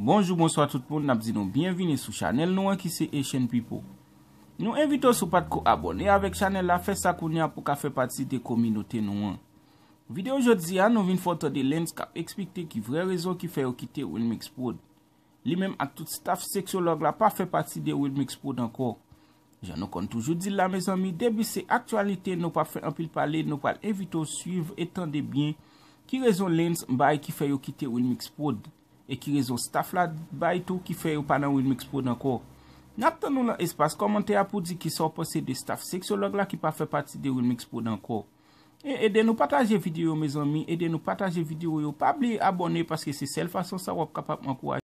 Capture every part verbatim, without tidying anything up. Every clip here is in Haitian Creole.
Bonjou, bonswa tout moun, n ap di nou byenvini sou chanèl nou an ki se Haitian People. Nou envite w, si w pa t ko abòne avèk chanèl la, fè sa kounye a pou w ka fè pati de kominote nou an. Videyo jodi a, nou vin fè w tande Lens k ap eksplike ki vrè rezon ki fè yo kite Wilmix Prod. Li menm ak tout staff seksològ la pa fè pati de Wilmix Prod ankò. Jan nou konn toujou di l la, mezanmi, depi se aktyalite, nou p ap fè anpil pale, nou pral envite w swiv e tande byen ki rezon Lens bay ki fè yo kite Wilmix Prod, e ki rezon staff la bay tou ki fè yo pa nan Wilmix Prod ankò. N ap tann ou nan espas kòmantè a pou di kisa w panse de staff seksològ la ki pa fè pati de Wilmix Prod ankò. E ede nou pataje videyo, mezanmi, ede nou pataje videyo yo. Pa bliye abòne, paske se sèl fason sa w ap kapab ankouraje.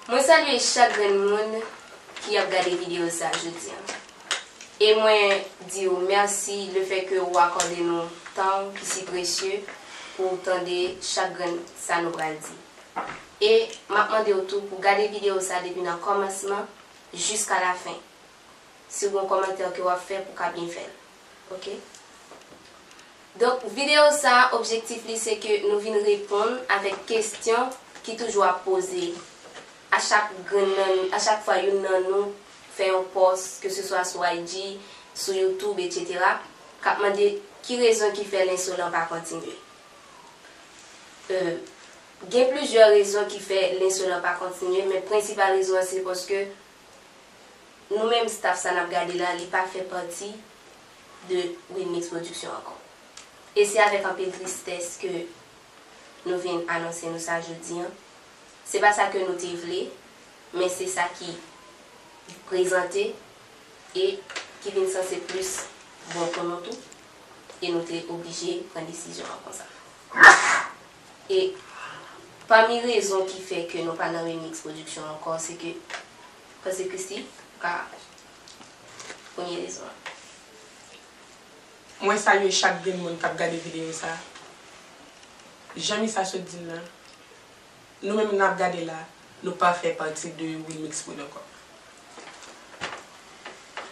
Mwen salye chak grenn moun ki ap gade videyo sa jodi a. E mwen di w mèsi lefètke ou akòde nou tan w ki si presye pou w tande chak grenn sa nou pral di. E m ap mande w tou pou w gade videyo sa depi nan kòmansman jiska lafen. Si w gen yon kòmantè ke w ap fè pou w ka byen fè l. Oke? Donk, videyo sa a, objektif li se ke nou vin reponn avèk kesyon ki toujou ap poze a chak grenn nan, a chak fwa youn nan nou fè yon pòs, ke se swa sou I G, sou YouTube, etsetera, k ap mande ki rezon ki fè Lensolan pa kontinye. Gen plizyè rezon ki fè Lensolan pa kontinye, men prensipal rezon an se paske nou menm staff sa n ap gade la, li pa fè pati de Wilmix Production ankò. E se avèk anpil tristès ke nou vin anonse nou sa jodi an. Se pa sa ke nou te vle, men se sa ki prezante e ki vin sanse plis bon pou nou tou. E nou te oblije pran desizyon an konsa. E pami rezon ki fè ke nou pa nan Wilmix Production ankò, se ke, panse Christy ka premye rezon an. Mwen salye chak grenn moun k ap gade videyo sa. Jan Misa sot di l lan, nou menm n ap gade la, nou pa fè pati de Wilmix Prod ankò.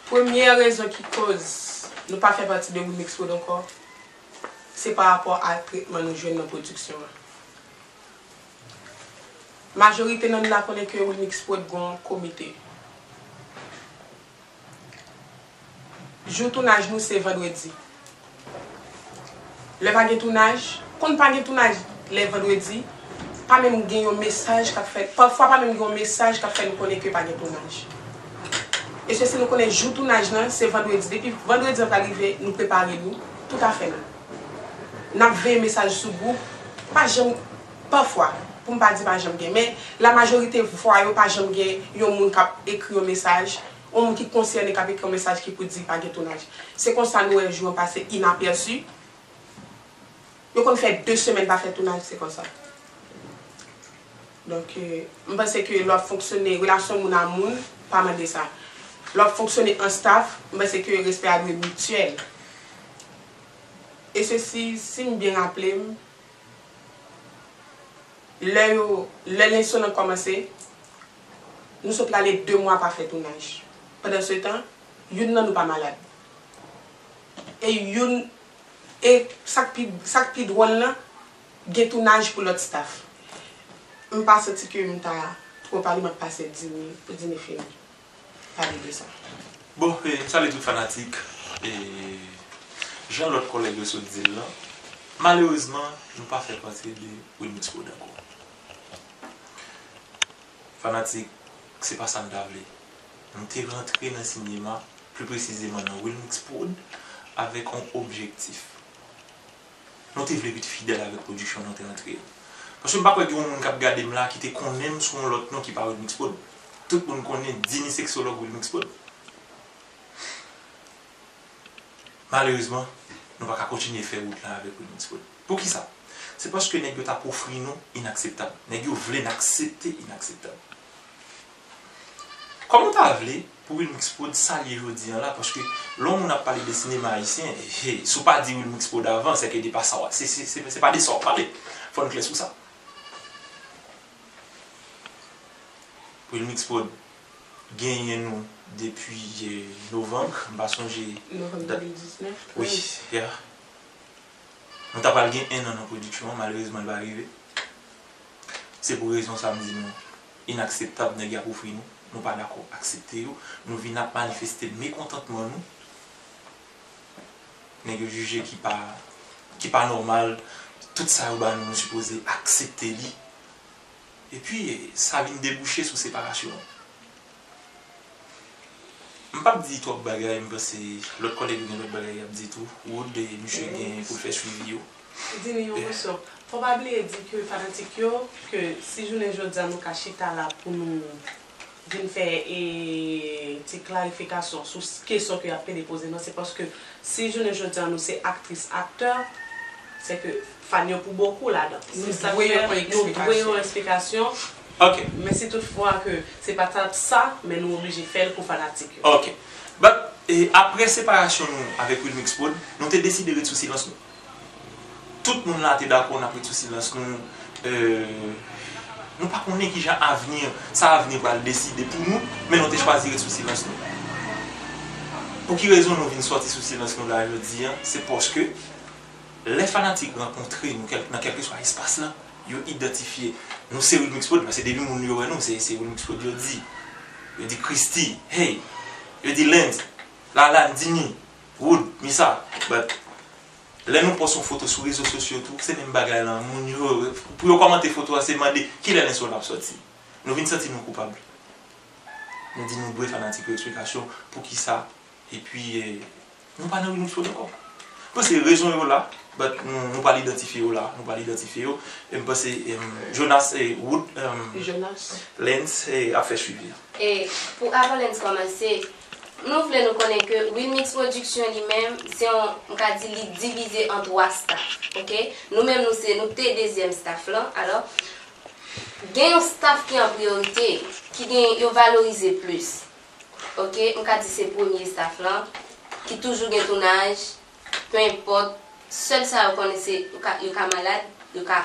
Premyè rezon ki koz nou pa fè pati de Wilmix Prod ankò, se pa rapò a tretman nou jwenn nan pwodiksyon an. Majorite nan nou la konnen ke Wilmix Prod gen yon komite. Jou tounaj nou se vandredi. Lè pa gen tounaj, konn pa gen tounaj lè vandredi, pa menm gen yon mesaj k ap fè, pafwa pa menm gen yon mesaj k ap fè nou konnen ke pa gen tounaj. E se si nou konnen jou tounaj lan se vandredi, depi vandredi an pral rive, nou prepare nou, toutafè nou. N ap veye mesaj sou gwoup, pa janm, pafwa, pou m pa di pa janm gen, men lamajorite fwa yo pa janm gen yon moun k ap ekri yon mesaj, yon moun ki konsène k ap ekri yon mesaj ki pou di pa gen tounaj. Se konsa nou wè jou an pase inapèsi. Yo konn fè de semèn pa fè tounaj, se konsa. Donk, m panse ke lè w ap fonksyone, relasyon moun a moun, pa mande sa. Lè w ap fonksyone an staff, m panse ke respè a dwe mityèl. E se si, si m byen raple m, lè yo, lè Lensolan kòmanse, nou sot rale de mwa pa fè tounaj. Pandansetan, youn nan nou pa malad. E youn, e sa k pi, sa k pi dwòl lan, gen tounaj pou lòt staff. M pa santi ke m ta twò pale, m ap pase dini, pou dini fini. Pale de sa. Bon, e, m salye tout fanatik. E, jan lòt kòlèg yo sot di l lan, malerezman, nou pa fè pati de Wilmix Prod ankò. Fanatik, se pa sa n ta vle. Nou te rantre nan sinema, pli presizeman nan Wilmix Prod, avèk yon objektif. Nou te vle ret fidèl avèk pwodiksyon nou te rantre an. Paske m pa kwè gen yon moun k ap gade m la ki te konnen m sou yon lòt non ki pa Wilmix Prod. Tout moun konnen Dini Sexologue Wilmix Prod. Malerezman, nou pa ka kontinye fè wout la avèk Wilmix Prod. Poukisa? Se paske nèg yo t ap ofri nou inakseptab. Nèg yo vle n aksepte inakseptab. Kòman w ta vle pou Wilmix Prod salye jodi an la, paske lè yon moun ap pale de sinema ayisyen, he, si w pa di Wilmix Prod avan, sèke de pa sa w, se, se, se, se pa de sa w ap pale. Fò n klè sou sa. Wilmix Prod genyen nou depi, eh, novanm, m pa sonje. Novanm de mil diznèf, wi, trèz. Yeah. Nou ta pral gen en an nan pwodiksyon an, malerezman, li pa rive. Se pou rezon sa m di nou inakseptab nèg y ap ofri nou. Nou pa dakò aksepte yo. Nou vin ap manifeste mekontantman nou. Nèg yo jije ki pa, ki pa nòmal. Tout sa yo ba nou, nou sipoze aksepte li. Epi, sa vin debouche sou separasyon an. M p ap di twòp bagay, m panse lòt kòlèg yo gen lòt bagay y ap di tou. Wood, e, misye gen pou l fè swivi yo. Di nou yon moso. Fò pa bliye di ke fanatik yo, ke si jounen jodi a nou ka chita la pou nou vin fè, e, ti klarifikasyon sou s-, kesyon ke y ap pede poze nou, se paske si jounen jodi a nou se aktris, aktè, se ke fan yo pou bokou ladan. Se sa k fè nou dwe yon eksplikasyon. Ok. Men si tout fwa ke se pa t ap sa, men nou oblije fè l pou fanatik yo. Ok. But, e, apre separasyon nou avèk Wilmix Prod, nou te deside ret sou silans nou. Tout moun la te dakò n ap ret sou silans nou. E, nou pa konnen kijan avni, sa avni pral deside pou nou, men nou te chwazi ret sou silans nou. Pou ki rezon nou vin sòti sou silans nou la jodi a? Se paske lè fanatik rankontre nou kèl-, nan kèlkeswa espas la, yo idantifye nou se Wilmix Prod, paske depi moun yo wè nou, se, se Wilmix Prod yo di. Yo di Christy, hey, yo di Lens, Lala, Dini, Wood, Misa. But lè nou pòs yon foto sou rezo sosyo tou, se menm bagay lan. Moun yo, pou yo kòmante foto a, se mande kilè Lens Prod ap sòti. Nou vin santi nou koupab. Nou di nou dwe fanatik yo eksplikasyon poukisa. Epi, e, nou pa nan Wilmix Prod ankò. M panse rezon yo la, but nou, nou pral idantifye yo la, nou pral idantifye yo. E m panse, em, Jonas, e, Wood, em, Lens, e, ap fè swivi a. E pou avan Lens kòmanse, nou vle nou konnen ke Wilmix Production li menm, se yon, m ka di li divize an twa staff, ok? Nou menm nou se, nou te dezyèm staff lan, alò, gen yon staff ki an priyorite, ki gen, yo valorize plis. Ok, m ka di se premye staff lan, ki toujou gen tounaj, pe enpòt, sèl sa yo konnen se yo ka, yo ka malad, yo ka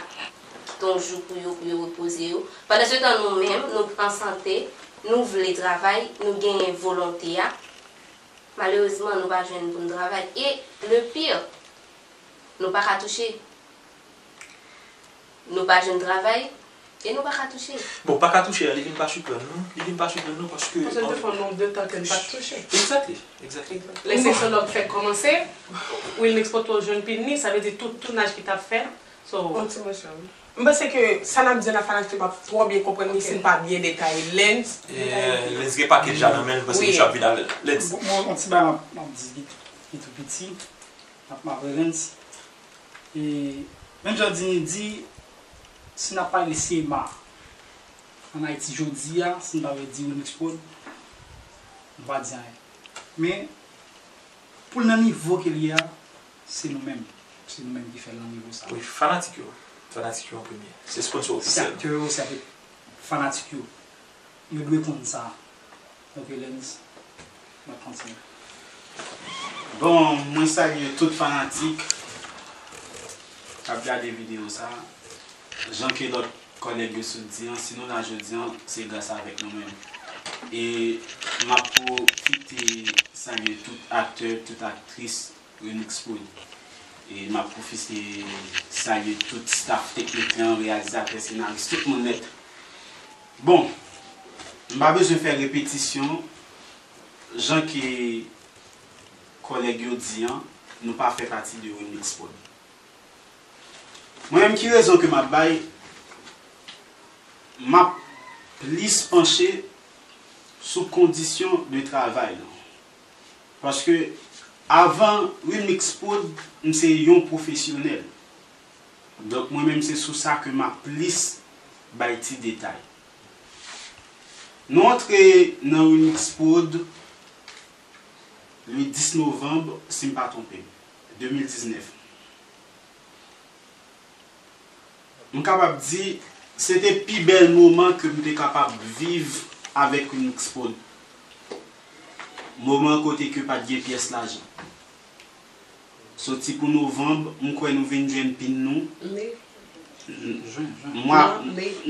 kite yon jou pou yo, pou yo repoze yo. Pandan se tan nou menm, nou an sante, nou vle travay, nou genyen volonte a. Malerezman, nou pa jwenn pou n travay. E le pire, nou pa ka touche. Nou pa jwenn travay e nou pa ka touche. Bon, pa ka touche a, li vin pa siprann nou. Li vin pa siprann nou paske... Paske nou te fè yon nonb de tan ke n pa t touche. Exactly, exactly. Lè se sou lòt fè kòmanse, Wilmix Potro jwenn pin ni, sa vle di tout tounaj ki t ap fèt. So, yon ti mosyon, wi. M panse ke sa n ap di la, fanatik yo p ap twò byen konprann li si n pa byen detaye. Lens, detaye. Lens gen pakèt ja nan men l, m panse misye ap vin avè l. Lens. Bon, bon, yon ti bagay m ap, m ap di ki, ki tou piti. N ap mache Lens. E menm jan Dini di, si n ap pale siyema ann Ayiti jodi a, si n pa vle di Wilmix Prod, nou pa di anyen. Men, pou l nan nivo ke l ye a, se nou menm. Se nou menm ki fè l nan nivo sa. Wi, fanatik yo. Fanatik yo an premye. Se sponsor ofisyèl. Se aktè yo, se fanatik yo. Yo dwe konn sa. Ok, Lens, n ap kontinye. Bon, mwen salye tout fanatik k ap gade videyo sa. Jan ke lòt kòlèg yo sot di an, si nou la jodi an, se gras avèk nou menm. E m ap pwofite salye tout aktè, tout aktris Wilmix Prod. E m ap pwofite salye tout staff teknik lan, reyalizatè, senaris, tout moun nèt. Bon, m pa bezwen fè repetisyon, jan ke kòlèg yo di an, nou pa fè pati de Wilmix Prod. Mwen menm, ki rezon ke m ap bay, m ap plis panche sou kondisyon de travay lan. Paske avan Wilmix Prod, m se yon pwofesyonèl. Donk, mwen menm, se sou sa ke m ap plis bay ti detay. Nou antre nan Wilmix Prod le dis novanm, si m pa twonpe m, de mil diznèf. M kapab di, se te pi bèl moman ke m te kapab viv avèk Wilmix Prod. Moman kote ke pa t gen pyès lajan. Soti pou novanm, m kwè nou vin jwenn pin nou. Me. N-, jen, jen. Mwa,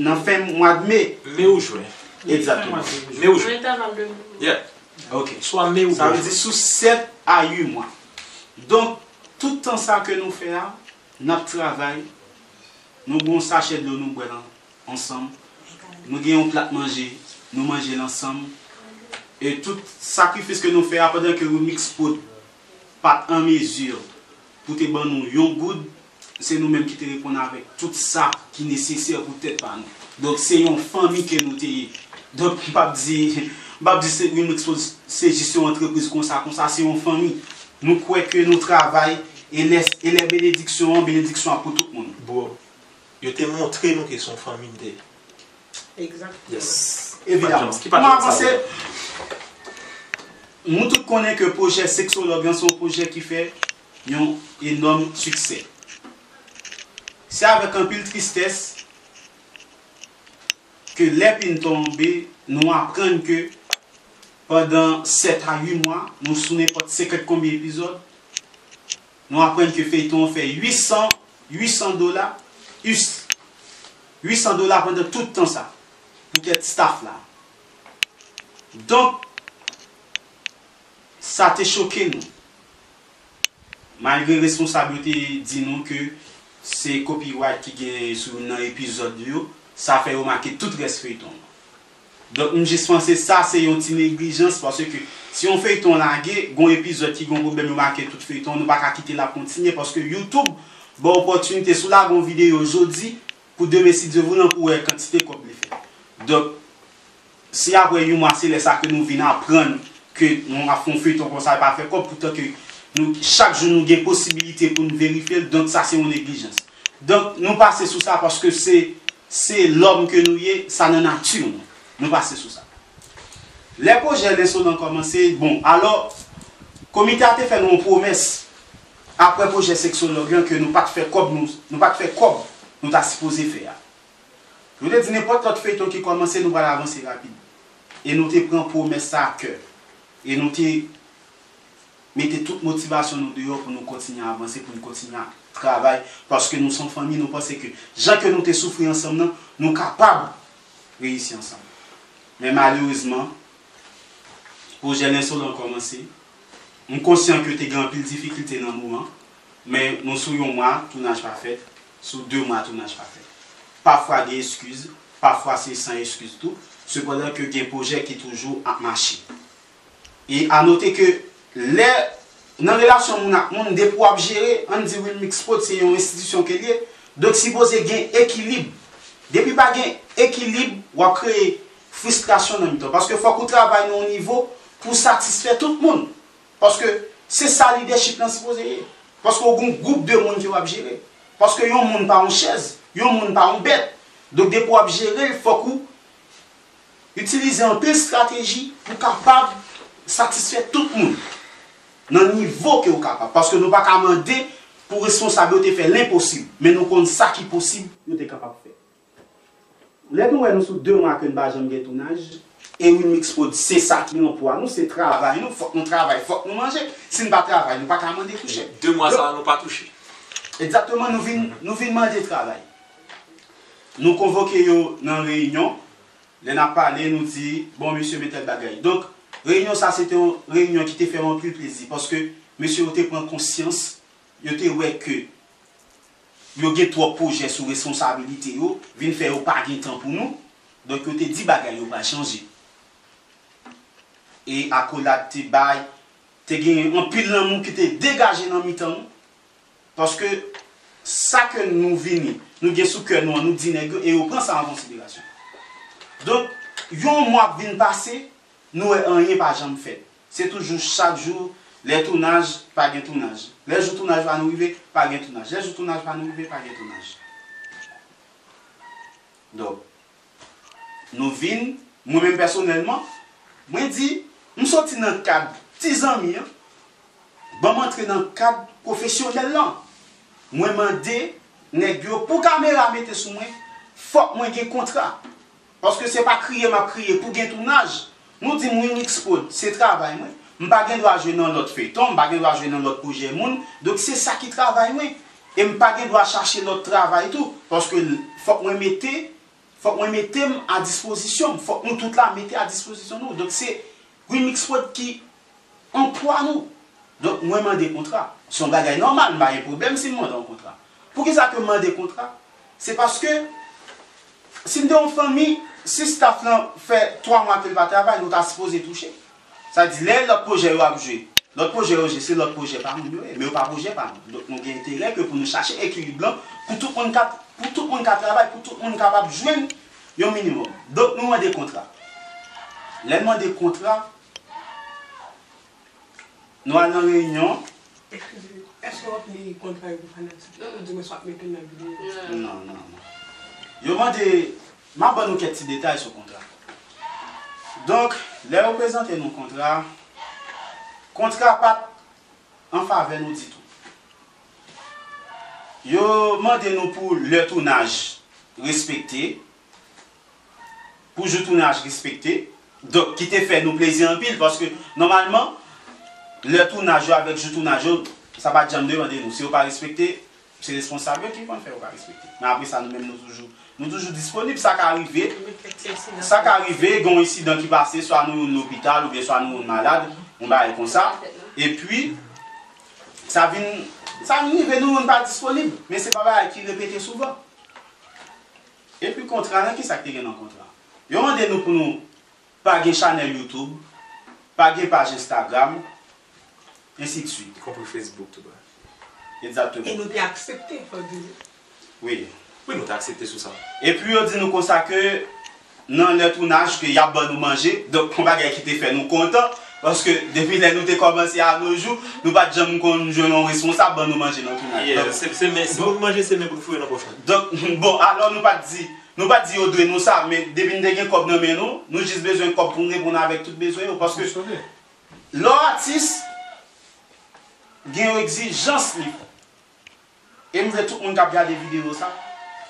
nan fen mwa de me. Me ou jen. Egzakteman. Me ou jen. Nan entèval de. Yeah. Ok. Swa me ou jen. Sa vle di sou sèt a uit mwa. Donk, tout tan sa ke nou fè a, n ap travay, nou gen yon sachè dlo nou bwè lan, ansanm. Nou gen yon plat manje, nou manje l ansanm. E tout sakrifis ke nou fè a, pandan ke Remix Prod pa t an mezi pou te ban nou yon goud, se nou menm ki te reponn avèk tout sa ki nesesè pou tèt pa nou. Donk, se yon fanmi ke nou te ye. Donk, m p ap di, m p ap di se Remix Prod, se jis yon antrepriz konsa, konsa, se yon fanmi. Nou kwè ke nou travay, e lè, e lè benediksyon an, benediksyon an pou tout moun. Bro, yo te montre nou ke se yon fanmi n te ye. Egzakteman. Yes. Evidaman. Ki pa Pou m avanse, nou tout konnen ke pwojè Sexologue lan se yon pwojè ki fè yon enòm siksè. Se avèk anpil tristès ke lè pin tonbe, nou aprann ke pandan sèt a uit mwa, nou sou nenpòt senkant konbyen epizòd, nou aprann ke feyton an fè uit san, uit san dola, us, uit san dola pandan tout tan sa, poutèt staff la. Donk, sa te choke nou. Malgre responsab yo te di nou ke se copyright ki gen sou nan epizòd yo, sa fè yo make tout rès feyton an. Donk, m jis panse sa se yon ti neglijans, paske si yon feyton lage, gon epizòd ki gon pwoblèm, yo make tout feyton, nou pa ka kite l ap kontinye, paske YouTube ba w opòtinite, si w lage yon videyo jodi, pou demen, si Dye vle, pou wè kantite kòb li fè. Donk, si apre yon mwa, se lè sa ke nou vin aprann ke nou ap fè yon feyton konsa, e pa fè kòb, poutan ke nou, chak jou nou gen posibilite pou nou verifye l, donk sa se yon neglijans. Donk, nou pase sou sa paske se, se lòm ke nou ye, sa nan nati nou. Nou pase sou sa. Lè pwojè Lensolan kòmanse, bon, alò, komite a te fè nou yon pwomès, apre pwojè Sexologue lan, ke nou pa t fè kòb, nou, nou pa t fè kòb nou ta sipoze fè a. Nou te di nenpòt lòt feyton ki kòmanse, nou pral avanse rapid. E nou te pran pwomès sa a kè. E nou te mete tout motivasyon nou deyò pou nou kontinye avanse, pou nou kontinye travay, paske nou se yon fanmi, nou panse ke jan ke nou te soufri ansanm nan, nou kapab reyisi ansanm. Men malerezman, pwojè Lensolan kòmanse. M konsyan ke te gen anpil difikilte nan moman, men nou sou yon mwa, tounaj pa fèt, sou de mwa, tounaj pa fèt. Pafwa gen eskiz, pafwa se san eskiz tou, sepandan ke gen pwojè ki toujou ap mache. E a note ke lè, nan relasyon moun ak moun, depi w ap jere, ann di Wilmix Prod se yon enstitisyon ke l ye, donk sipoze gen ekilib. Depi pa gen ekilib, w ap kreye fristrasyon nan mitan. Paske fòk ou travay nan yon nivo pou w satisfè tout moun. Paske se sa lidèchip lan sipoze ye. Paske w gen yon gwoup de moun ke w ap jere. Paske yon moun pa yon chèz, yon moun pa yon bèt. Donk depi w ap jere l, fòk ou itilize anpil estrateji pou kapab satisfè tout moun nan nivo ke w kapab. Paske nou pa ka mande pou responsab yo te fè lenposib, men nou konn sa ki posib yo te kapab fè. Lè nou wè nou sou de mwa ke n pa janm gen tounaj, e Wilmix Prod se sa ki anplwa nou, se travay nou, fòk nou travay, fòk nou manje. Si n pa travay, nou pa ka mande touche. De mwa sa a, nou pa touche. Egzakteman, nou vin, nou vin mande travay. Nou konvoke yo nan reyinyon. Lè n ap pale, nou di, bon, mesye, men tèl bagay. Donk, reyinyon sa, se te yon reyinyon ki te fè m anpil plezi, paske mesye yo te pran konsyans, yo te wè ke yo gen twòp pwojè sou responsabilite yo, vin fè yo pa gen tan pou nou. Donk, yo te di bagay yo pral chanje. E akolad te bay, te gen anpil lanmou ki te degaje nan mitan nou. Paske sa ke nou vini, nou gen sou kè nou an, nou di nèg yo, e yo pran sa an konsiderasyon. Donk, yon mwa ap vin pase, nou wè anyen pa janm fèt. Se toujou chak jou, lè tounaj, pa gen tounaj. Lè jou tounaj pa nou rive, pa gen tounaj. Lè jou tounaj pa nou rive, pa gen tounaj. Donk, nou vin, mwen menm pèsonèlman, mwen di, m soti nan kad ti zanmi an, ban m antre nan kad pwofesyonèl lan. Mwen mande nèg yo pou kamera mete sou mwen, fòk mwen gen kontra. Paske se pa kriye m ap kriye pou gen tounaj. Nou di m Wilmix Prod, se travay mwen. M pa gen dwa jwe nan lòt feyton, m pa gen dwa jwe nan lòt pwojè moun. Donk se sa ki travay mwen. E m pa gen dwa chache lòt travay tou. Paske fòk mwen mete, fòk mwen mete m a dispozisyon m. Fòk nou tout la mete a dispozisyon nou. Donk se Wilmix Prod ki anplwa nou. Donk, mwen mande kontra. Se yon bagay nòmal, m pa gen pwoblèm si m mande yon kontra. Poukisa ke m mande kontra? Se paske Si n te yon fanmi, si staff lan fè twa mwa ke l pa travay, nou ta sipoze touche. Sa di, lè lòt pwojè yo ap jwe, lòt pwojè yo jwe, se lòt pwojè pa moun yo ye, men yo pa pwojè pa nou. Donk, nou gen enterè ke pou nou chache ekilib lan, pou tout moun ka, pou tout moun ka travay, pou tout moun kapab jwenn yon minimòm. Donk, nou mande kontra. Lè n mande kontra, nou al nan reyinyon. Eskize, èske w ap li kontra yo pou fanatik yo? Ou di mwen sa w ap mete nan videyo? Non, non, non. Yo mande, m ap ban nou kèk ti detay sou kontra. Donk, lè yo prezante nou kontra, kontra pa t an favè nou ditou. Yo mande nou pou lè tounaj respekte, pou jou tounaj respekte. Donk, ki te fè nou plezi anpil, paske nòmalman, lè tounaj yo avèk jou tounaj yo, sa pa t janm demande nou. Si yo pa respekte, se responsab yo ki konn fè yo pa respekte. Men apre sa, nou menm, nou toujou, nou toujou disponib. Sa ka rive, sa ka rive, gen yon ensidan ki pase, swa nou youn lopital, oubyen swa nou youn malad, yon bagay konsa. Epi, sa vin, sa vin rive, nou youn pa disponib. Men se pa bagay ki repete souvan. Epi kontra, nan kisa k te gen nan kontra? Yo mande nou pou nou pa gen chanèl YouTube, pa gen paj Instagram, ensi de suite. Konpri Facebook tou, baz. Egzakteman. E nou te aksepte, fò di. Wi. Wi, nou te aksepte sou sa. Epi yo di nou konsa ke nan lè tounaj ke y ap ban nou manje, donk yon bagay ki te fè nou kontan, paske depi lè nou te kòmanse a no jou, nou pa t janm konn jwenn yon responsab ban nou manje nan tounaj. Yeah, donk, se, se men, si bon, pou nou manje, se men pou nou foure nan pòch nou. Donk, bon, alò nou pa t di, nou pa t di yo dwe nou sa, men depi n te gen kòb nan men nou, nou jis bezwen kòb pou n reponn avèk tout bezwen yo, paske lè w atis, gen yon egzijans li. E m vle tout moun k ap gade videyo sa,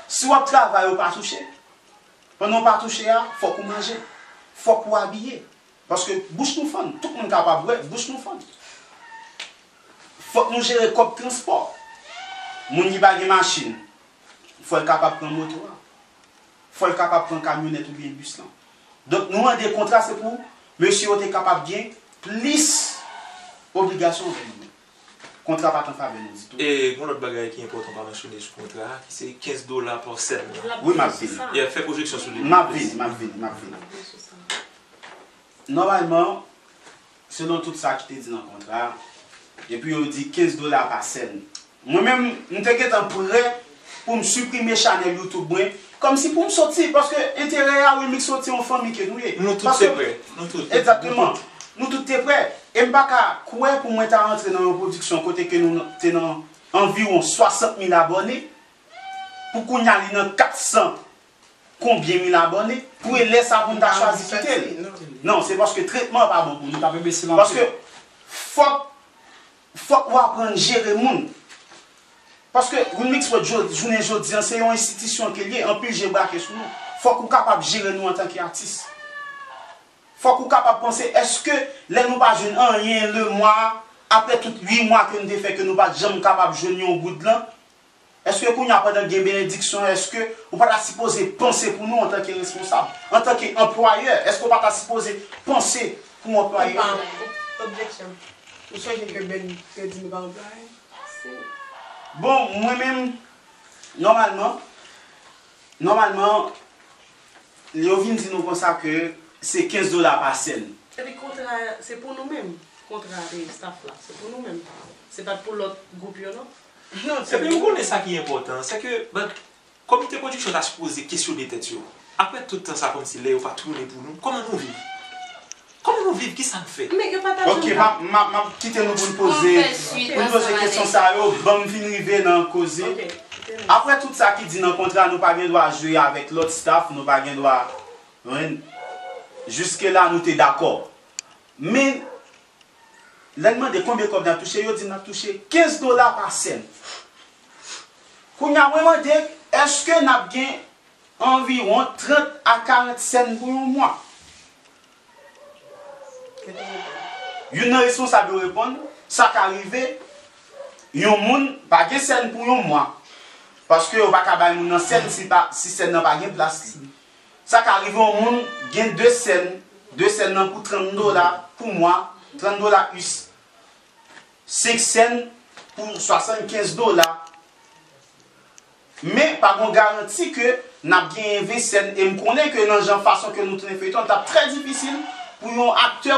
si w ap travay ou pa touche, pandan w pa touche a, fòk ou manje, fòk ou abiye. Paske bouch nou fann, tout moun kapab wè, bouch nou fann. Fòk nou jere kòb transpò. Moun ki pa gen machin, fò l kapab pran moto a. Fò l kapab pran kamyonèt oubyen bis lan. Donk, nou mande kontra, se pou mesye yo te kapab gen plis obligasyon anvè nou. Kontra pa t an favè nou ditou. E gen yon lòt bagay ki enpòtan pa mansyone sou kontra a, ki se kenz dola pa sèn nan. Wi, m ap vini. Yeah, fè pwojeksyon sou li. M ap vini, m ap vini, m ap vini. Nòmalman, selon tout sa ki te di nan kontra a, epi yo di kenz dola pa sèn. Mwen menm, m te gentan prè pou m siprime chanèl YouTube mwen, kòmsi pou m soti, paske enterè a, Wilmix, soti yon fanmi ke nou ye. Nou tout se prè. Nou tout. Egzakteman. Nou tout te prè. E m pa ka kwè pou mwen ta rantre nan yon pwodiksyon kote ke nou te nan anviwon swasant mil abòne, pou kounye a li nan kat san konbyen mil abòne, pou e lè sa pou n ta chwazi kite l. Non, se paske tretman an pa bon pou nou. Paske fòk, fòk w aprann jere moun. Paske Wilmix Prod, jounen jodi an, se yon enstitisyon ke l ye, anpil je brake sou nou. Fòk ou kapab jere nou antanke atis. Fòk ou kapab panse, èske lè nou pa jwenn anyen le mwa, apre tout uit mwa ke n te fè ke nou pa t janm kapab jwenn yon goud lan, èske kounye a pandan gen benediksyon, èske ou pa ta sipoze panse pou nou antanke responsab, antanke anplwayè? Èske ou pa ta sipoze panse pou anplwaye? Objeksyon. Ou sonje ke Ben te di nou pa anplwaye? Bon, mwen menm, nòmalman, nòmalman, yo vin di nou konsa ke se kenz dola pa sèn. Epi kontra a, se pou nou menm. Kontra a e staff la, se pou nou menm. Se pa t pou lòt gwoup yo, non. Non, epi ou konnen sa ki enpòtan, se ke, but, komite pwodiksyon ta sipoze kesyone tèt yo. Apre tout tan sa, kòmsi lè yo pa tounen pou nou, kòman nou viv? Kòman nou viv? Kisa n fè? Men yo pa ta janm. Ok, m ap, m ap, m ap kite nou pou n poze, pou n poze kesyon sa yo, ban m fin rive nan koze. Apre tout sa ki di nan kontra, nou pa gen dwa jwe avèk lòt staff, nou pa gen dwa, ren, jiske la nou te dakò. Men, lè n mande konbyen kòb n ap touche, yo di n ap touche kenz dola pa sèn. Kounye a, mwen mande, èske n ap gen anviwon trant a karant sèn pou yon mwa? Youn nan responsab yo reponn, sa ka rive, yon moun pa gen sèn pou yon mwa. Paske yo pa ka bay moun nan sèn si pa, si sèn nan pa gen plas li. Sa ka rive yon moun gen de sèn, de sèn nan pou trant dola pou mwa, trant dola us. Senk sèn pou swasannkenz dola. Men pa gon garanti ke n ap genyen ven sèn, e m konnen ke nan jan fason ke nou tounen feyton, l t ap trè difisil pou yon aktè